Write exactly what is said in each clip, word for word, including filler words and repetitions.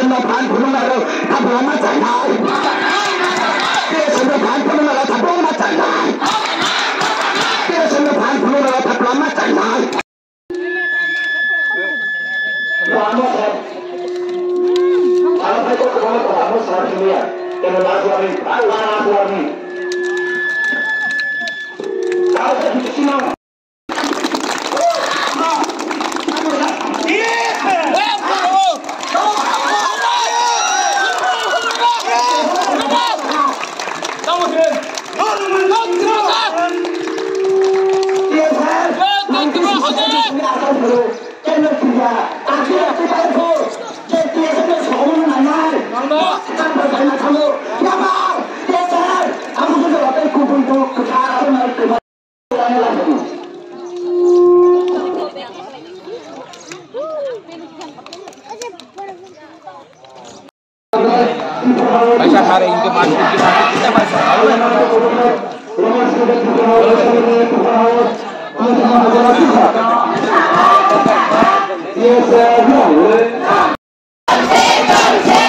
Phan phunuknairok thaplama chanai. T S F no phan phunuknairok thaplama chanai. T S F no phan phunuknairok thaplama chanai. Paisa hari ini masuk, kita masuk, kita masuk.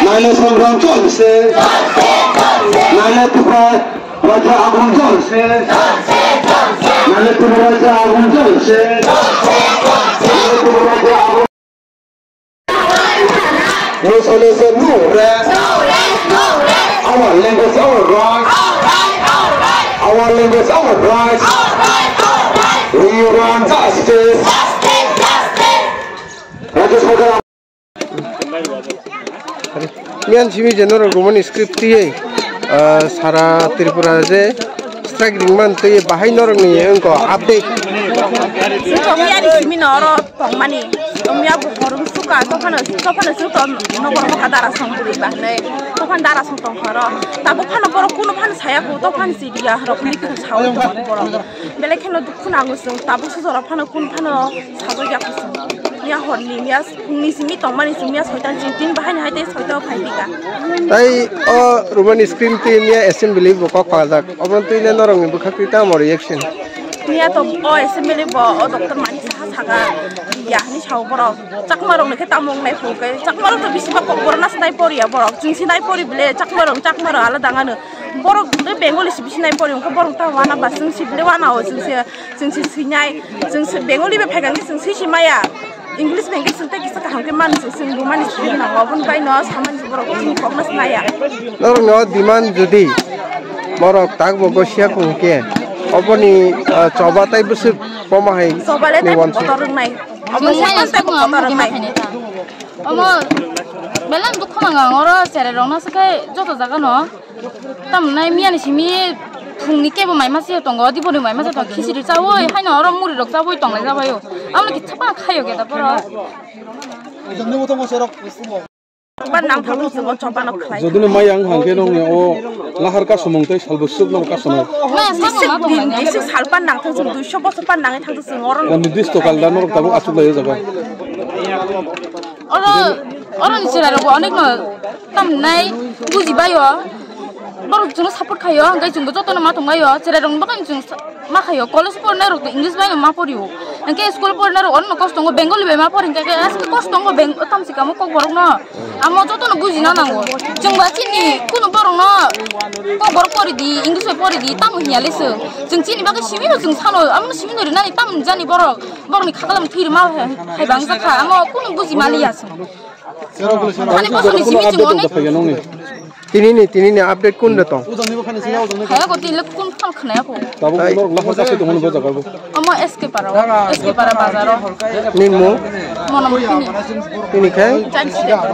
Naina sangram chol se. Naina tupa raja agung chol se. Naina tupa raja agung chol se. Naina tupa raja agung. No solution, no rest. Our language, our rights. Our language, our rights. We want justice. Rajya Sarkar. Miyan simi je norok romani script tiyei, ah, sara Tripura je strike ringman twi bahai norokni wngkha update. Chwng miya ni simi no oro tongmani, chwng miya bo borok suka, tophano, tophano chwng to nokor bokha dara song bwrwi ba hinwi, tophano dara song tongkha oro. Tabuk phano borok kunu phano saya kho, tophano si diya rok ni kunu sawi tongkha borok. Belai kheno dukhu nango chwng, tabuk sujora phano kun phano sajak ya kho chwng. Miya horni, miya phungni simi tongmani chwng, miya soita ni chwng, tin bahai ni hai tei soita o phai pika. Tai o romani script twi miya assembly bo kok phalajak. Obo twi le norok ni bwkhak twi tamo reaction? Miya to o assembly bo o doctor mani saha saka ya hinwi sao borok. Chakma rok ni khe tamo wngnai phuru khe, chakma rok to bisi ba kokborok na sinai poriya borok. Chwng sinai pori bile chakma rok, chakma rok alada ngano. Borok de Bengali si bisi nai pori wngkha, borok ta wana ba chwng si bile wana o chwng se, chwng si sinai, chwng se Bengali bai phai khe chwng si si maya. English bai English chwng tei kisa kaham khe mani chwng, chwng bo mani si nango, oboni bai no samani borok chini kok na sinaya. Norok no demand jodi borok tak bo gosia kung khe oboni, ah, choba tai bwswk poma hai. Choba le ni tai wansi. Kotor wngnai. Omo sai sai kotor wngnai. Omo belai dukhu nang ang oro cherai rok no se khai joto jaga no. Tamnai miya ni simi phung ni kebo mai ma se tongo, dibor ni mai ma se tongo, khichiri chawi, haino oro muri rok chawi tonglai jabaio. Amo no kitsa pa khaio ge da boro. Ban nang thang thang chwng o choba no khlai. Jodi no mai ang hang khe nong ni o lahar kasumung tei salbo suk no kasumung. Mai ang samung ma tonglai ni. Jisi sal pan nang thang chwng, duiso bosor pan nang thang chwng oro no. Nirdisto kal da norok tabuk achuk lai o jaga. Oro, oro ni chwrai rok bo onek no tamnai buji bai o. Borok chwngno support khaio, hwnkhe chwngbo jotono ma tonglaio, chwrairokni bagwi chwng sa-, ma khaio, college porinai rok to English bai no ma porio, hwnkhe school porinai rok ono kosto wngo, Bengali bai ma pori, hwnkhe aswk kosto wngo beng-, tamsi kamo kokborok no, amo jotono bujina nango, chwngba chini kunu borok no kokborok pori di, English bai pori di, tamo hiya le chwng, chwng chini bagwi simi no chwng sano, amo no simi no rinani tamo jani borok, borokni khaklam thwi rwma hai bang jakha, amo kunu buji maliya chwng. Thani bosoni simi chwng onek. Tini ni, tini ni update kun da tong? Khaya ko tini le kun phal khnaya ko. Tabuk norok lahar kasai tongmani bo jaga bo. Omo S K para, S K para bazar o. Ni mo? Monom tini. Tini khai? Chan side.